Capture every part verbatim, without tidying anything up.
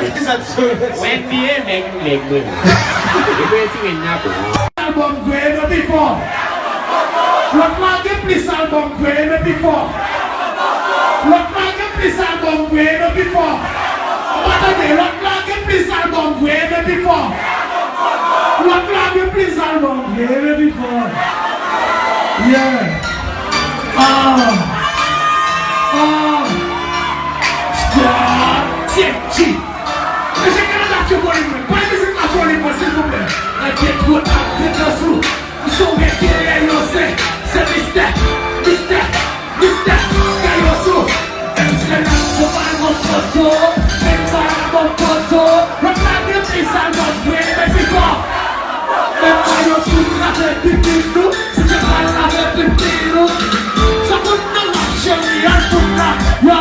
N B A nèg, nèg mwen. E mwen tire n nan pou. Albòm vre, men pi fò. Lòt la gen plis albòm vre, men pi fò. Lòt la gen plis albòm vre, men pi fò. Ou pa tande, lòt la gen plis albòm vre, men pi fò. Lòt la gen plis albòm vre, men pi fò. Yeah. Ah. Ah. Squad. Check, check. Mesye Kanada, fè volim mwen. Bay mizik la volim mwen, silvouplè. Nan detwòt ak detansou. M sou rete lè yo se, se mistè, mistè, mistè. Kè yo sou. M se la pou pa gon foto, men pa la bon foto. Lòt la gen plis albòm vre, men pi fò. Men pa yo sou lave pipi nou, si se pa lave pipi nou. Sa konn nan lap cheri, an fout la, yo.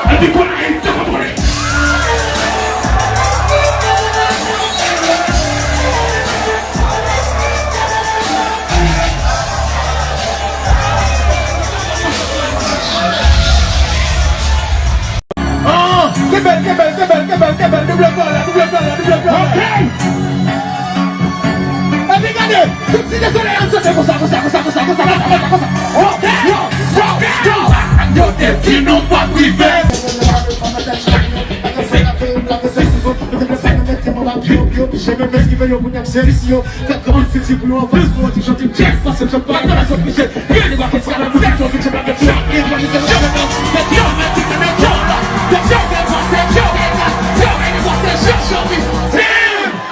Epi kon Ayiti kontwole. Oh, kenbe l, kenbe l, kenbe l, kenbe l, kenbe l, double vyola, double vyola, double vyola. Ok. Epi gade, tout ti desolè ap sote konsa, konsa, konsa. Ok. Yo, yo, yo. Yo te di nou p ap rive.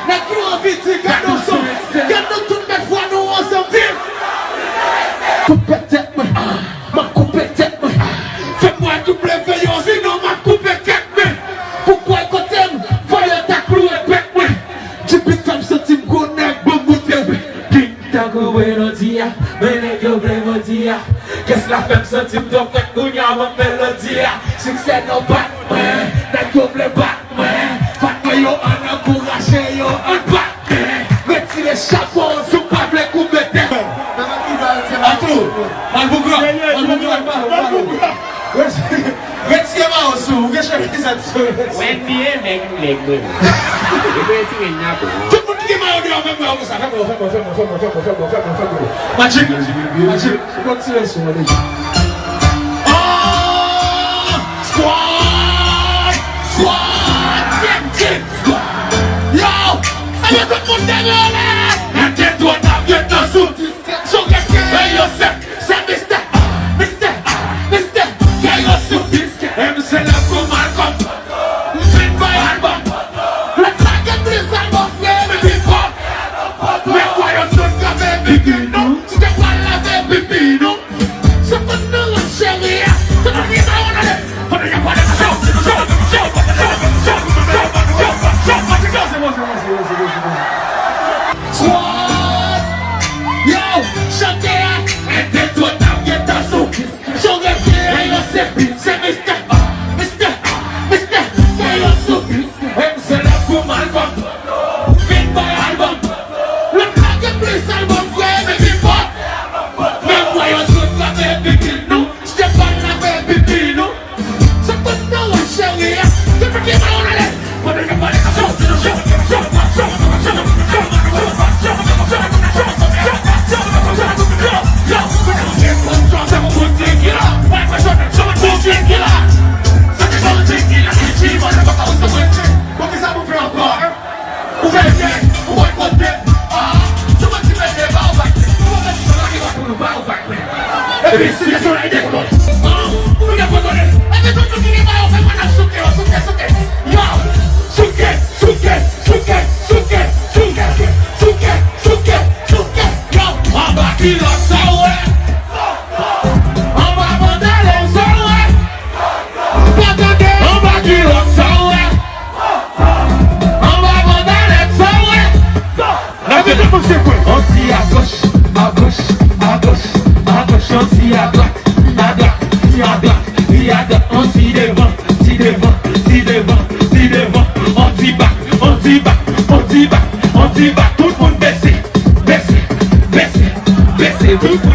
Nèg yo anvi di, gad nou son, gad nou tout mèt vwa nou ansanm di. Koupe tèt mwen, m a koupe tèt mwen. Fè m wè W yo, sinon m a koupe kèk men. Pou kwè kote m, fò yo ta kloure bèk mwen. Di bit fè m santi m gwo nèg, bon bout de bèk. Tankou melodi a, men nèg yo vle modi a. Kès la fè m santi m twò fèt, kounye a ban m melodi a. Siksè nan bat mwen, nèg yo vle bat mwen. Fat mwen yo, ann ankouraje yo, ann bat mwen. Retire chapo w si w pa vle koube tèt. Atou, Malpougra, Malpougra, Malpougra. Retire mayo sou ou, ou gen chemiz sou ou. Mwen N B A nèg, nèg mwen. E mwen tire n nan pou. Tout moun ki gen mayo deyò, fè mayo konsa, fè mayo, fè mayo, fè mayo. Magic, Magic, ou konn tire sou mwen deja. Oh! Squad! Squad! Team, team, squad! Yo! Sa yo tout moun dèyè la! Mete dwòt ap gentan sou. Sou rete yo sèk. Se mistè, mistè, mistè, kè yo sou disk. M se la kou Malcolm. M vin bay albòm. Lòt la gen plis albòm vre, men pi fò. Men kwa yo tout lave pipi nou. Si te pral lave pipi nou. Se konn nan rans cheri a. Se konn ki sa yo nan le. Squad! Yo, chante a, mete dwòt ap gentan sou. Son refren a yo se bit, se mistè, mistè, mistè, se yo sou bit. M se la kou Malcolm. Vin bay albòm. Lòt la gen plis albòm vre, men pi fò. Men kwa yo tout lave pipi nou. Si te pral lave pipi nou. Se konn nan rans cheri a. Te fè ki mayo nan le. Pandan y ap pale. Bon, kisa pou fè ankò, hein? Ou fè byen, ou bòykote. Ah, sou mwen ki mete ba ou vag. Ou mwen ki mete ba ou vag. Epi si kesyon la ede pou nou. Ah, ou dekontrole. Epi tout moun ki gen ba ou fè fanatik souke yo, souke, souke. Yo, souke, souke, souke. Yo, anba kilòt sa w wè. Anba pantalon sa w wè. Pa tande. Anba kilòt sa w wè. Anba pantalèt sa w wè. N ap di tout moun sekwe. On ti agoch, Ti bak, on ti bak, on ti bak, tout moun bese, bese, bese, bese, tout